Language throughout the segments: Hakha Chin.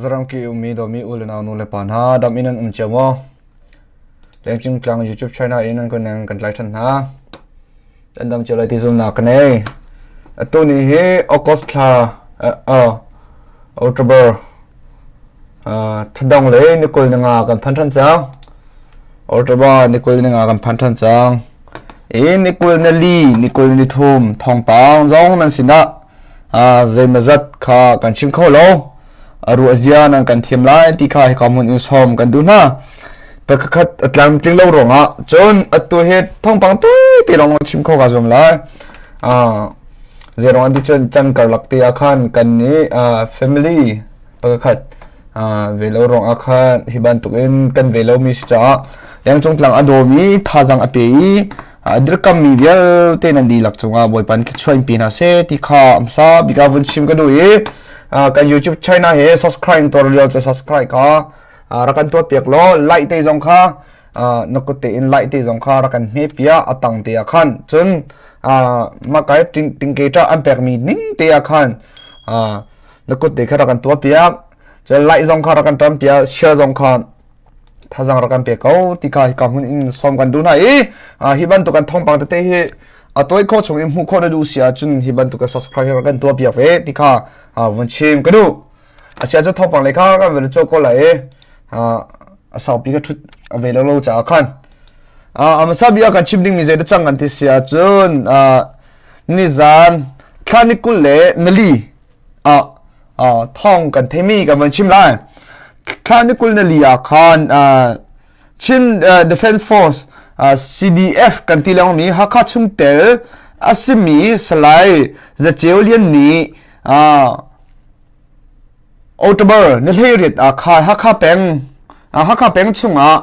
Khuazaram ki ummi dawmi u le nau nu le pa hna dam in an um cio maw? Lengcung tlang YouTube channel in an kan kan tlai than hna. An dam cio lai ti zumnak ka nei. Atu ni hi August thla October thadong le ni kul ni nga kan phan than cang. October ni kul ni nga kan phan than cang. I ni kul ni li ni kul ni thum thawngpang zong nan sinah zeimazat kha kan chim kho lo a ruah zia nan kan thiam lai ti kha hika hmun in sawm kan duh hna pakhat a tlamtling lo ruangah cun atu hi thawngpang te te lawng chim kho ka zuam lai zeirong an ti cun chan karlak te ah khan kan nih family pakhat ve lo ruang ah khan hi bantukin kan ve lomi si caah lengcung tlang a dawmi thazang a pe i a dirkammi vialte nan dihlak cungah Bawipa nih thluachuah in pe hna seh ti kha amsa bika vun chim ka duh i kan YouTube channel he subscribe tuar lio cu subscribe kha rak kan tuah piak law like te zong kha na kut tein like te zong kha rak kan hme piah a tang te ah khan cun makai tingke an pekmi ning te ah khan na kut te kha rak kan tuah piak cun like zong kha rak kan tam piak share zong kha thazang rak kan pe ko ti kha hika hmun in sawm kan duh hna i hi bantuk kan thawngpang tete hi a tawi khawh chung in hmuh khawh na duh si ahcun hi bantuk ka subscribe hi rak kan tuah piak ve ti kha vun chim ka duh a sia cu thawngpang lei kha kan van cho ko lai i a saupi ka thut a ve lo lo caah khan a hmasa bia kan chim dingmi zei da cang kan ti si ahcun nizan thla ni kul le nali thawng kan theimi kan van chim lai. Thla ni kul na li ah khan Chin Defense Force CDF kan ti lengmi Hakha chungtel a simi Salai Zaceu Lian nih October ni hleiriat ah kha Hakha peng Hakha peng chungah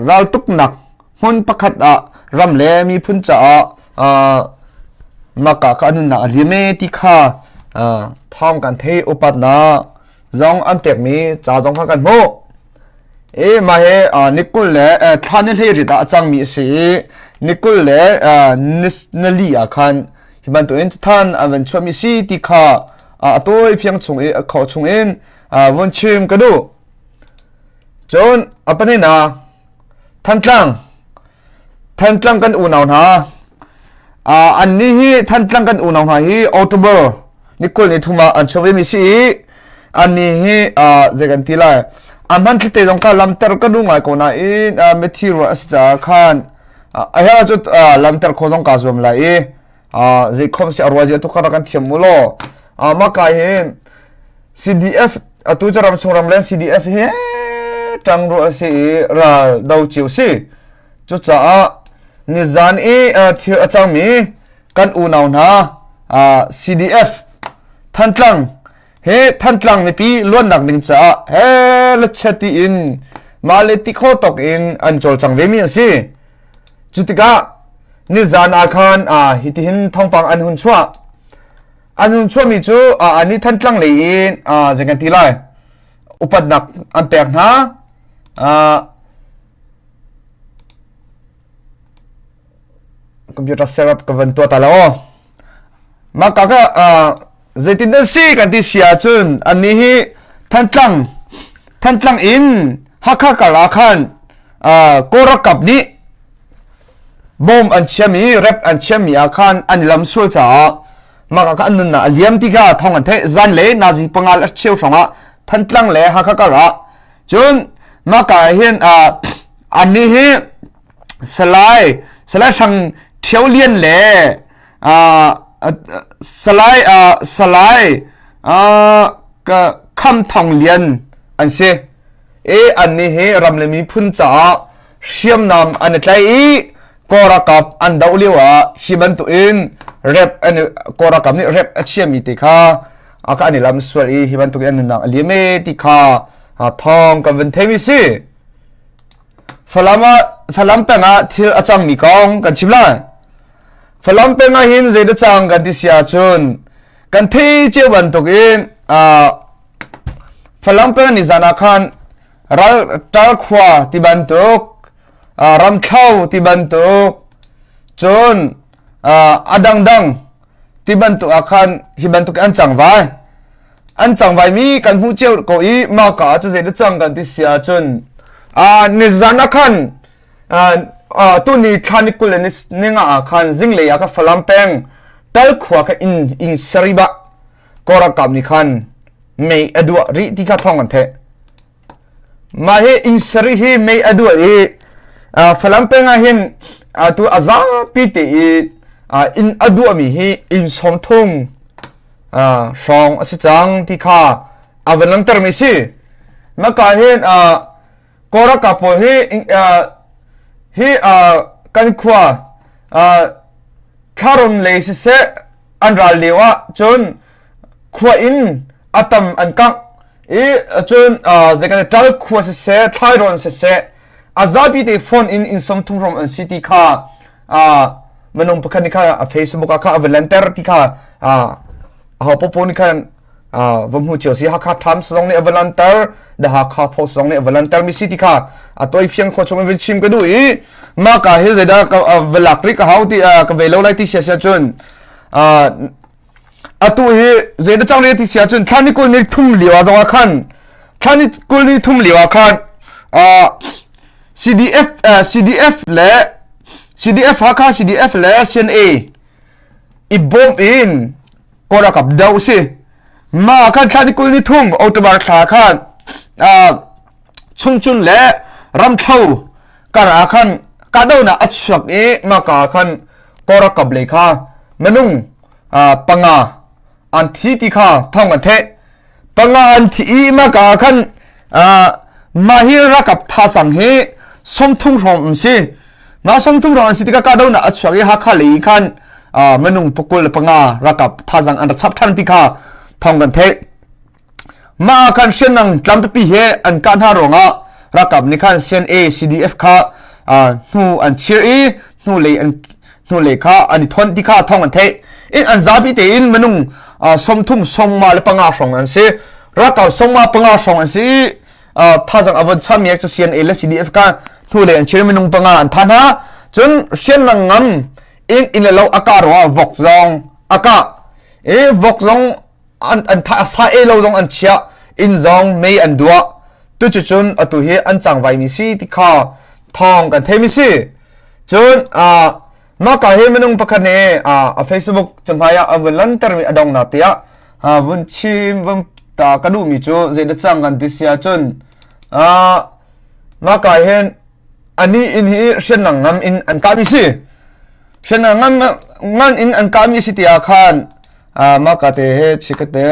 raltuknak hmun pakhat ah ram le miphun caah maka kha nunnak a liam e ti kha thawng kan thei upatnak zong an pekmi ca zong kha kan hmuh e mah he nikul le thla ni hlei rit ah a cangmi a si i nikul le nali ah khan hi bantukin than an van chuahmi si ti kha a tawi fiang chung i a kho chung in vun chim ka duh cun a panina Thantlang Thantlang kan unau hna annih hi Thantlang kan unau hna hi October ni kul ni thum ah an chuak vemi si i annih hi zei kan ti lai a hman thlite zong kha lamter ka duh ngai ko nain mithi ruah a si caah khan a herh ahcun lamter khawh zong kaa zuam lai i zei khom si a ruah zia tu kha rak kan thiam mu law mah ka hin CDF atu cu ramchung ramleng CDF hi ṭang ruah a si i ral do cio si. Cucaah nizan i thil a cangmi kan unau hna CDF Thantlang he Thantlang mipi luannak ding caah he lachet tiin mah le ti kho tawk in an cawlcang vemi a si. Cu tikah nizan ah khan hitihin thawngpang an hun chuah. An hun chuahmi cu an i Thantlang lei in zei kan ti lai upatnak an pek hna. Computer setup ka van tuah ta lo. Mah ka ka zeitin dah si kan ti si ahcun annih hi Thantlang Thantlang in Hakha kar ah khan Kawl ralkap nih bom an chiami rep an chiami ah khan an i lam sual caah mah ka an nunnak a liam ti kha thawng an theih zan le nazi panga le cheu hrawng ah Thantlang le Hakha kar ah cun mah ka ah hin annih hi Salai Salai Hrang Ṭhio Lian le Salai Salai Kham Thawng Lian an si i annih hi ram le miphun caah hriamnam an i tlaih i Kawl ralkap an doh lio ah hi bantukin rep an Kawl ralkap nih rep a chiami te kha ka an i lam sual i hi bantukin an nunnak a liam e ti kha thawng kan vun theimi si. Falam ah Falam peng ah thil a cangmi kong kan chim lai. Falam peng ah hin zei dah cang kan ti si ahcun kan thei cio bantukin Falam peng ni zan ah khan ral ṭal khua ti bantuk ramthlo ti bantuk cun a dangdang ti bantuk ah khan hi bantuk an cang vai. An cangvai mi kan hmuh cio ko i mah ka cu zei dah cang kan ti si ahcun nizan ah khan tuni thla ni 20 le ni nga ah khan zinglei ah ka Falam peng Tal khua kha inn inn saribah Kawlralkap nih khan mei a duah rih ti kha thawng an theih. Mah hi inn sarih hi mei a duah i Falam peng ah hin tu a zapi te i inn a duahmi hi inn 30 hrawng a si cang ti kha a van langhtermi si. Maka hin Kawlralkap pawl hi hi kan khua thlaron lei siseh an ral lio ah cun khua in a tam an kangh i cun zei kan ṭal khua siseh thlairawn siseh a zapi te phone in inn 30 rom an si ti kha minung pakhat nih kha a Facebook ah kha a van lanter ti kha aho popo nih khan va hmu cio si Hakha Times zong nih a va lanter The Hakha Post zong nih a va lanter mi si ti kha a toi fiang kho chung in chim ka duh i mah ka hi zeidah ka va lak ri ka hau ti ka ve lo lai ti sia sia cun atu hi zeidah cang le ti sia cun thla ni 20 ni thum lio ah zong ah khan thla ni 20 ni thum lio ah khan CDF CDF le CDF Hakha CDF le CNA i bawm in Kawlralkap do si. Ma khan thla ni 20 ni thum October thla khan chungchun le ramthlo kar ah khan kahdohnak a chuak i maka khan Kawlralkap lei kha minung panga an thi ti kha thawng an theih. Panga an thi i maka ah khan mah hi ralkap thasang hi 30 hrawng um si. Mah 30 hrawng an si tikah kahdohnak a chuak i Hakha lei khan minung 25 ralkap thazang an ra chap ṭhan ti kha thawng kan theih. Mah ah khan hriamnam tlampipi he an kah hna ruangah ralkap nih khan CNA CDF kha hnu an chir i hnulei an hnulei kha an i thon ti kha thawng an theih. In an zapi tein minung 30 45 hrawng an si. Ralkap 45 hrawng an si i thazang a von chami cu CNA le CDF kha hnulei an chir minung panga an tha hna. Cun hriamnam ngam in inn le lo a kah ruangah vok zong a kah. I vok zong an an tha sa e lo zong an chiah inn zong mei an duah tucu cun atu hi an cangvai mi si ti kha thawng kan thei mi si cun mah ka hi minung pakhat nih a Facebook cahmai ah a vun lanter mi a dong na tiah vun chim vun ta ka duh mi cu zei da cang kan ti sia cun mah ka hin ani in hi hriamnam ngam in an kah mi si hriamnam ngam ngan in an kah mi si tiah khan mah ka te he chikate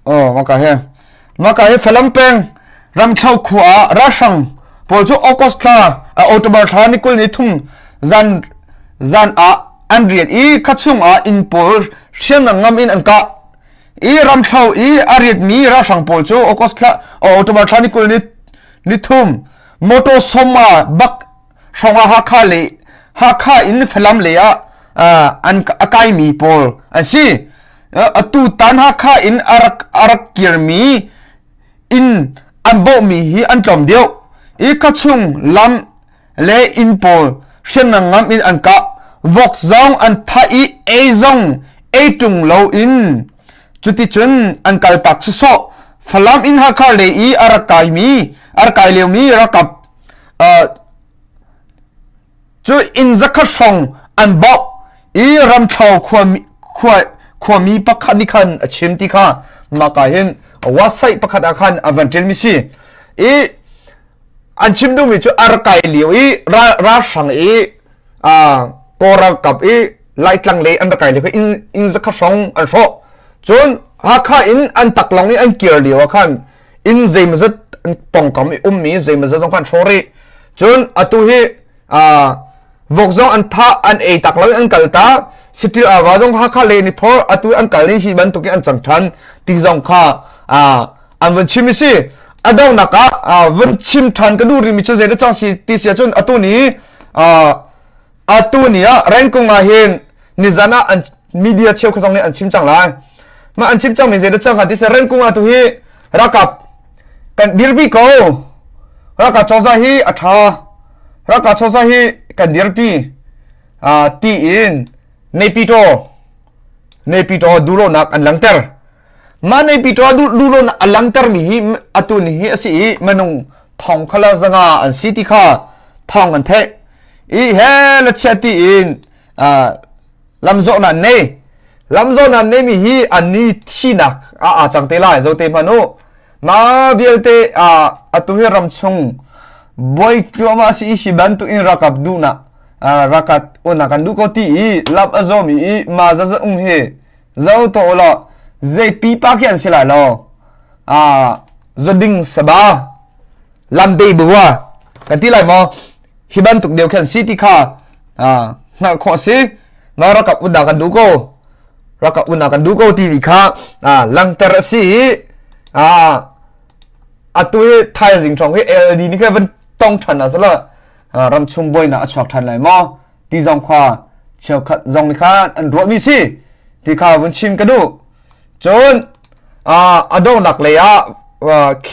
Oh, maka he. Maka he Falam peng Ramthlo khua ah ralhrang pawl cu August thla October thla ni 20 ni thum zan zan ah an rian i khachung ah inn pawl hriamnam ngam in an kah. I Ramthlo i a riatmi ralhrang pawl cu August thla October thla ni 20 ni ni thum motor soma bak hrawng ah Hakha le Hakha in Falam lei ah an a kaimi pawl an si. Atu tan Hakha in a rak a rak kirmi inn an bawhmi hi an tlawm deuh. I khuachung lam le inn pawl hriamnam ngam in an kah. Vok zong an thah i ei zong ei ṭung loin cuticun an kaltak sawsawh. Falam in Hakha lei i a rak kaimi a rak kai liomi ralkap cu inn zakhat hrawng an bawk i Ramthlo khuami, khua, khuami pakhat nih khan a chim ti kha maka hin website pakhat ah khan a van ṭialmi si i an chim duhmi cu a rak kai lio i ralhrang i Kawl ralkap i Laitlang lei an rak kai lio kha inn, inn zakhat hrawng an hrawh cun Hakha in an taklong i an kir lio ah khan inn zeimawzat pawngkam i ummi zeimawzat zong khan hrawh rih cun atu hi vok zong an thah an ei tak lo an kal ta sitil ava zong Hakha le ni phor atu an kal ni hi bantuk in an cang than ti zong kha an vun chim si a donghnak ah vun chim than ka duh rimi cu zei da cang si ti si ahcun atu ni atu ni ah Rengkung ah hin nizan ah an media cheu zong nih an chim cang lai mah an chim cang mi zei da cang ti si Rengkung ah tu hi ralkap kan dirpi ko ralkap cozah hi a tha. Ralkap cozah hi kan dirpi tiin Naypyidaw Naypyidaw duhlonak an langter. Mah Naypyidaw duhlonak a langtermi hi atu ni hi a si i minung thong khala zanga an si ti kha thong an theih. I he la chia tiin lamzawhnak an nei. Lamzawhnak an neimi hi an ni thinak a aa cang te lai zo te hmanh u. Mah vialte atu hi ramchung buai tluahmah si hi bantuk in ralkap duhnak ralkap unnak kan duh ko ti i lam a zawmi i ma zaza um hi zo to law zei pipa khi an si lai lo zoding saba lam bei bua kan ti lai maw hi bantuk deu khan si ti kha hngalh khawh si ma ralkap unnak kan duh ko ralkap unau kan duh ko timi kha langter a si i atu hi thaizing thong hi LD nih kha van tong ṭhan ah sala ramchung buainak a chuak ṭhan lai maw ti zong kha cheukhat zong nih khan an ruahmi si ti kha vun chim ka duh cun a donghnak lei ah K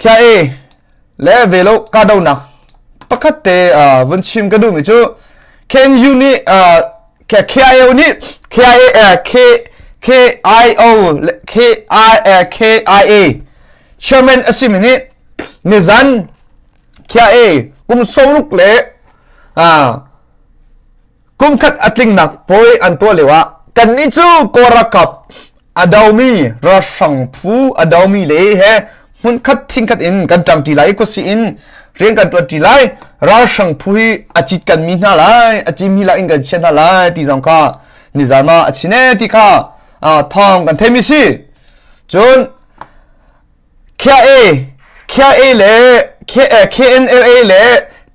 KA le velo kahdohnak pakhat te vun chim ka duhmi cu KNU nih KIO nih KIA K KIO KI KIA chairman a simi nih nizan KIA kum sawmruk le Kumkhat a tlingnak puai an tuah lioah kannih cu Kawl ralkap a domi ralhrang phu a domi le he hmunkhat thingkhat in kan ṭangṭi lai i khuasih in rian kan ṭuanṭi lai. Ralhrang phu hi a cit kan mi hna lai, a cimmi lak in kan chiah hna lai ti zong kha nizan ah a chin ee ti kha thawng kan theimi si. Cun KIA, KIA le KNLA le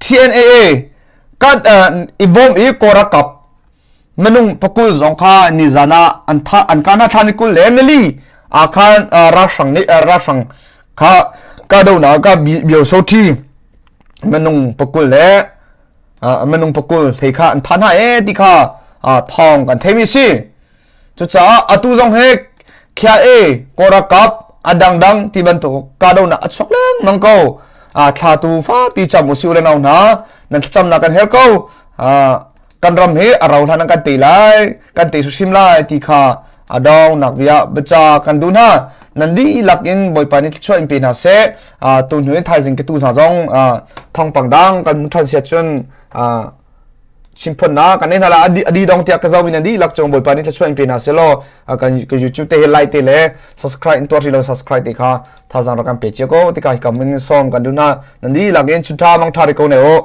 TNAA kan i bawm i Kawl ralkap minung pakul zong kha nizan ah an tha an kana thlan 20 le nili ah khan ralhrang nih ralhrang kha kahdohnak ka biosothi minung pakul le minung pakul thei kha an tha hna e ti kha thawng kan theimi si. Cucaah atu zong hi KIA, Kawl ralkap, a dangdang ti bantuk kahdohnak a chuak lengmang ko. Thla tu fapi cam usih u le nau hna, nan thlacamnak kan herh ko. Kan ram hi a rau hlan ah kan tei lai, kan tei hrimhrim lai ti kha a dongnak bia biaca kan duh hna. Nan dihlak in Bawipa nih thluachuah in pe hna seh. Tu hnu in thaizing ke tu hna zong thawngpang dang kan hmu ṭhan siah cun Chimphawnnak kan nei hna la a di dong tiah ka zoh in an dihlak cung Bawipa nih thluachuah in pe hna seh law kan YouTube te hi like te le subscribe in tuah ri lo subscribe te kha thazaang rak kan pe cio ko tikah hi kam in sawm kan duh hna nan dihlak in chun tha mang tha ri ko ne u.